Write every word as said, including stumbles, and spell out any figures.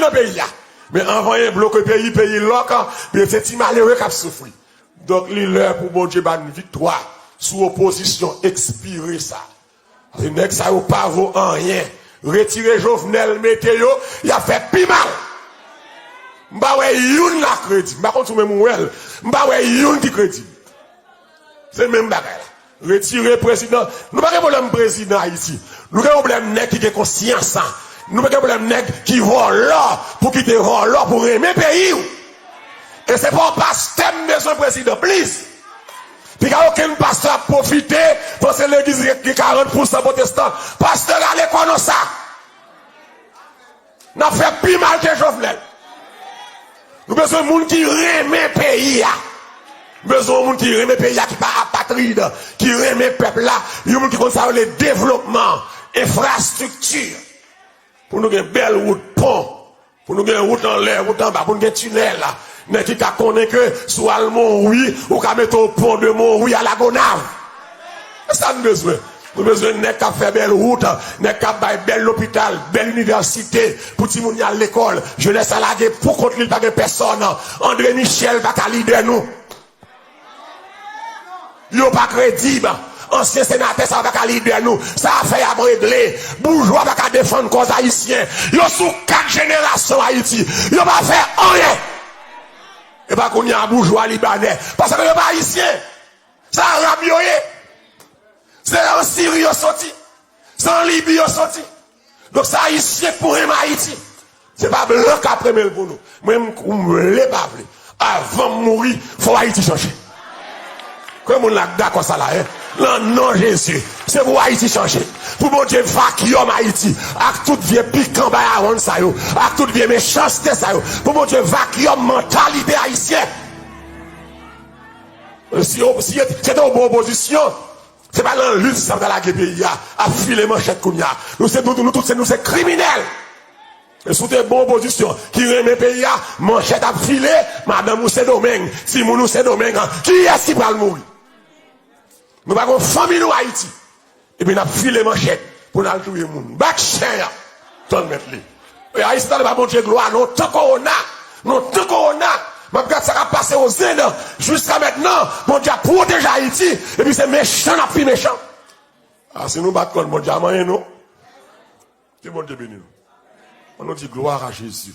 nan peyi a. Men anvan yo bloke peyi, peyi lòk, men se ti malere k ap soufri. Donk, li lè pou Bondye ba n viktwa sou opozisyon ekspire sa. Paske nèg sa yo pa vo anyen. Retire Jovenel, mete yo, y ap fè pi mal. M pa wè youn la kredi. M pa konn si w menm ou wè l. M pa wè youn ki kredi. Se menm bagay la. Retire prezidan. Nou pa gen pwoblèm prezidan Ayiti. Nou gen pwoblèm nèg ki gen konsyans an. Nou pa gen pwoblèm nèg ki vòlò pou kite vòlò pou renmen peyi w. E se pa yon pastè m bezwen prezidan, please. Piga okenn pastè ap pwofite, panse legliz gen karant pousan pwotestan. Pastè rale kò nan sa. N ap fè pi mal ke Jovenel. Nou bezwen moun ki renmen peyi a. Nou bezwen yon moun ki renmen peyi a, ki pa apatrid, ki renmen pèp la. Yon moun ki konn sa yo rele devlopman, enfrastrikti. Pou nou gen bèl wout, pon. Pou nou gen wout anlè, wout anba, pou nou gen tinèl. Nèg ki ka konnen ke si w al Monwi, ou ka mete w pon de Monwi a Lagonav. Se sa n bezwen. Nou bezwen nèg k ap fè bèl wout, nèg k ap bay bèl lopital, bèl inivèsite pou timoun yo al lekòl. Jenès la lage pou kont li, li pa gen pèsòn. André Michel pa ka lidè nou. Yo pa kredib. Ansyen senatè sa yo pa ka lidè nou. Sa afè y ap regle. Boujwa pa ka defann kòz ayisyen. Yo sou kat jenerasyon Ayiti. Yo pa fè anyen. E pa kounye a boujwa libanè. Paske yo pa ayisyen. Se arab yo ye. Se an Siri yo soti. Se an Libi yo soti. Donk, se ayisyen k pou renmen Ayiti. Se pa blan k ap renmen l pou nou. Mwen, m, m vle pa vle, avan m mouri, fò Ayiti chanje. Kòman moun la k dakò sa la, en? Nan non Jezi, se pou Ayiti chanje. Pou Bondye vakyòm Ayiti ak tout vye pikan bay awonn sa yo, ak tout vye mechanste sa yo. Pou Bondye vakyòm mantalite ayisyen. Si, si se te yon bon opozisyon, se pa nan lit sa ta lage peyi a, ap file manchèt kounye a. Nou se, nou, nou tout se, nou se kriminèl. E si w te bon opozisyon ki renmen peyi a, manchèt ap file, madanm ou Sendomeng, timoun ou Sendomeng, kiyès ki pral mouri? Nou pa gon fanmi nou Ayiti. Epi n ap file manchèt pou n al touye moun. Bat chen an! Tann mèt li. E Ayisyen, tande pa Bondye glwa, nan tan kowona, nan tan kowona, m ap gad sa k ap pase Ozend, jiska mentnan, Bondye ap pwoteje Ayiti, epi se mechan n ap pi mechan. A, si nou bat kò n, Bondye a manyen nou. Ke Bondye beni nou. Ann nou di glwa a Jezi.